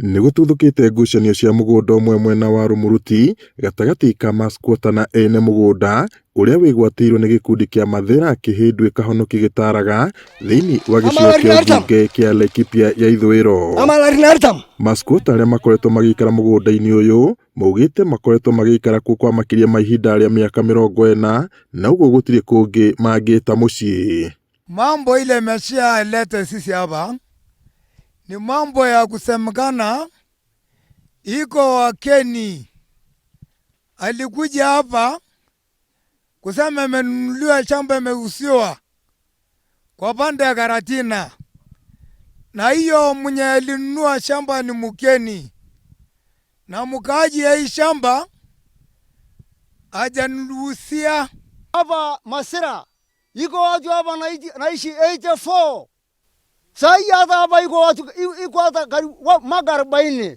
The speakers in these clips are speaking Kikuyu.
Nĩ gũtuthũkĩte ngucanio cia mũgũnda ũmwe mwena wa Rumuruti gatagatĩ ka masquota na ene mũgũnda ũrĩa wĩgwatĩirwo nĩ gĩkundi kĩa Mathĩra Kĩhĩndwe Kahonoki Gĩtaraga thĩinĩ wa gĩcigo kĩa ũmbunge kĩa Laikipia ya ithũĩro. Masquota arĩa makoretwo magĩikara mũgũnda-inĩ ũyũ maugĩte makoretwo magĩikara kuo kwa makĩria ma ihinda rĩa mĩaka 40 na ũguo gũtirĩ kũngĩ mangĩta mũciĩ. Mambo ile Mesia alete sisi hapa ni mambo ya kusemekana, iko wakeni alikuja hapa kusema imenunuliwa shamba imeuziwa kwa pande ya Karatina, na hiyo mwenye alinunua shamba ni mkeni, na mkaaji ya hii shamba hajanunusia hapa Masira iko watu hapa naishi 84 sai hata hapa iko watu iko hata karibu mwaka 40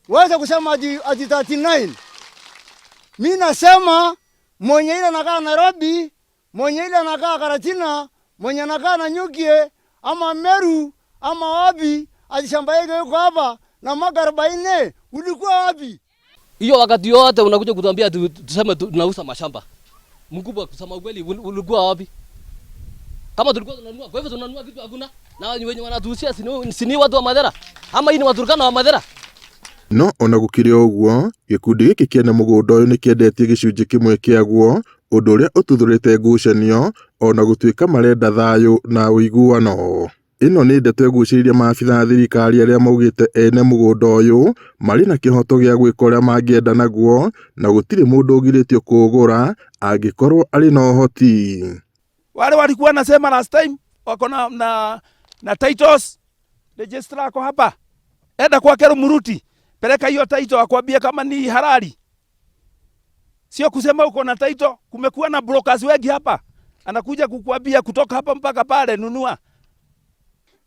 waweza kusema ati 39. Mimi nasema mwenye ile anakaa Nairobi, mwenye ile anakaa Karatina, mwenye anakaa Nanyukie ama Meru ama wapi, ati shamba yake iko hapa na mwaka 40 ulikuwa wapi? Hiyo wakati yote unakuja kutuambia tuseme tunauza mashamba. Mkubwa, kusema ukweli, ulikuwa wapi? Kama tulikuwa tunanunua, kwa hivyo tunanunua kitu hakuna. Na wenye wanatuuzia si ni watu wa Mathera? Ama hii ni Waturkana wa Mathera? No ona gũkĩrĩ o ũguo, gĩkundi gĩkĩ kĩene mũgũnda ũyũ nĩkĩendetie gĩcunjĩ kĩmwe kĩaguo, ũndũ ũrĩa ũtuthũrĩte ngucanio ona gũtuĩka marenda thayũ na ũiguano. Ĩno nĩ ndeto ĩgucĩrĩirie maabitha a thirikari arĩa maugĩte ene mũgũnda ũyũ marĩ na kĩhoto gĩa gwĩka ũrĩa mangĩenda naguo na gũtirĩ mũndũ ũgirĩtio kũũgũra angĩkorwo arĩ na ũhoti. Wale walikuwa nasema last time wako na titles, registrar ako hapa, enda kwake Rumuruti, peleka hiyo title akwambie kama ni halali. Sio kusema uko na title. Kumekuwa na brokers wengi hapa, anakuja kukuambia kutoka hapa mpaka pale nunua.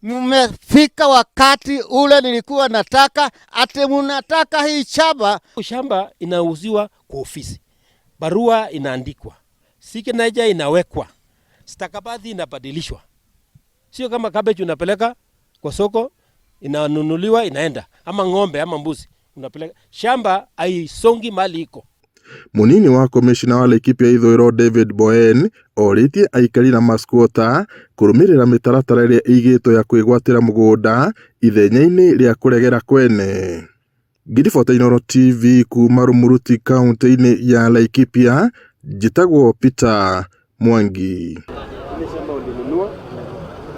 Mmefika wakati ule nilikuwa nataka, ati munataka hii shamba. Shamba inauziwa kwa ofisi, barua inaandikwa, signature inawekwa, stakabadhi inabadilishwa. Sio kama cabbage unapeleka kwa soko inanunuliwa inaenda, ama ng'ombe ama mbuzi unapeleka. Shamba haisongi mali iko. Munini wa komishina wa Laikipia ithũĩro David Boen orĩtie aikari na masquota kũrũmĩrĩra mĩtaratara ĩrĩa ĩigĩtwo ya kwĩgwatĩra mũgũnda ithenya-inĩ rĩa kũregera kwene. Ngĩribota Inooro TV kuma Rumuruti kaunti-inĩ ya Laikipia, njĩtagwo Peter Mwangi.